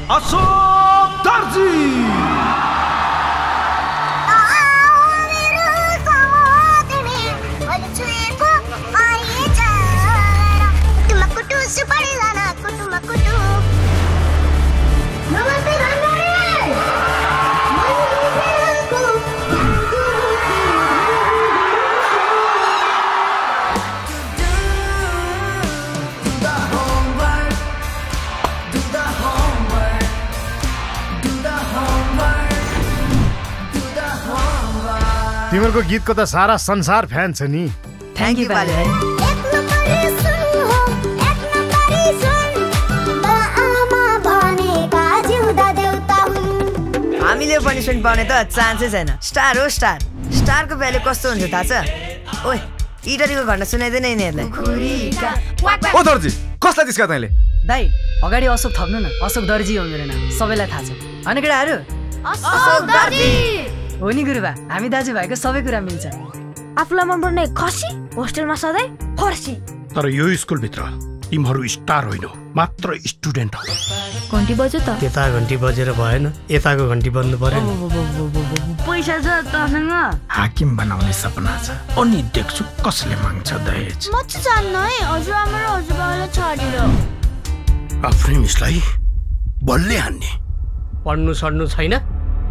अशोक दर्जी। तिम्रो गीतको त सारा संसार फ्यान छ नि। थ्याङ्क यू बाले भाइ। हामीले पनिसमेन्ट पाउने त चान्सै छैन। स्टार हो स्टार। स्टारको भ्यालु कस्तो हुन्छ थाहा छ? ओए इटरीको घटना सुनाइदैन यिनीहरूलाई। ओ दर्जी कसलाई दिस्का तैँले? दाइ अगाडि अशोक थप्नु न। अशोक दर्जी हो मेरो नाम, सबैलाई थाहा छ। होइन केटाहरू? अशोक दर्जी हो नि गुरुबा, हामी दाजुभाइको सबै कुरा मिल्छ। आफूलाई मनपर्ने खसी होस्टेलमा सधैँ फर्सी। तर यो स्कुलभित्र तिमीहरू स्टार होइन, मात्र स्टुडेन्ट हो। घन्टी बज्यो त? यता घन्टी बजेर भएन, यताको घन्टी बज्नु पर्यो। पैसा छ तसँग? हाकिम बनाउने सपना छ, अनि देख्छु कसले माग्छ दहेज। म चाहिँ जान्न है, हजुरआमा र हजुरबाबालाई छाडेर। आफ्नै मिसलाई बलले हान्ने। पढ्नु सड्नु छैन?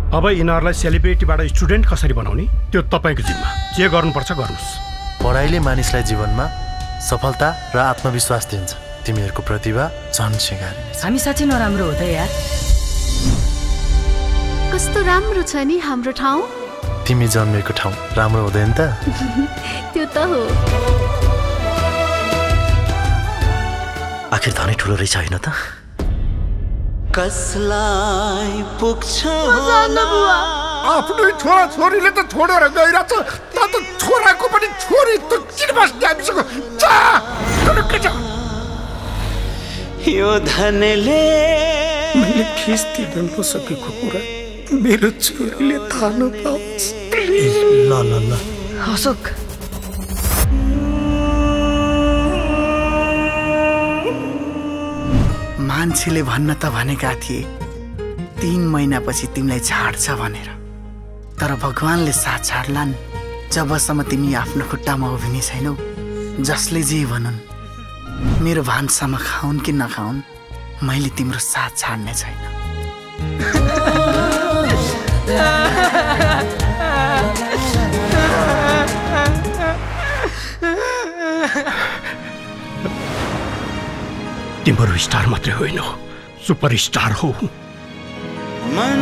अब यिनीहरूलाई सेलिब्रिटीबाट स्टुडेन्ट कसरी बनाउने त्यो तपाईँको जिम्मा। जे गर्नुपर्छ गर्नुहोस्। पढाइले मानिसलाई जीवनमा सफलता र आत्मविश्वास दिन्छ। तिमीहरूको प्रतिभा झन् सिँगारिनेछ। हामी साँच्चै नराम्रो हो त यार। कस्तो राम्रो छ नि हाम्रो ठाउँ। तिमी जन्मेको ठाउँ राम्रो हुँदैन त? त्यो त हो। आखिर धनै ठुलो रहेछ होइन त? कसलाई पुग्छ आफ्नै छोरा छोरीले त छोडेर गइरहेछ, त छोराको पनि छोरी त किन बस्ने हामीसँग? यो धनले मैले खिस तिर्न नसकेको कुरा मेरो छोरीले थाहा नपाओस्। ल ल ल अशोक मान्छेले भन्न त भनेका थिए 3 महिनापछि तिमीलाई छाड्छ भनेर, तर भगवानले साथ छाड्लान् जबसम्म तिमी आफ्नो खुट्टामा उभिने छैनौ। जसले जे भनुन्, मेरो भान्सामा खाउन् कि नखाउन्, मैले तिम्रो साथ छाड्ने छैन। तिम्रो स्टार मात्रै होइन, सुपर स्टार हो। मन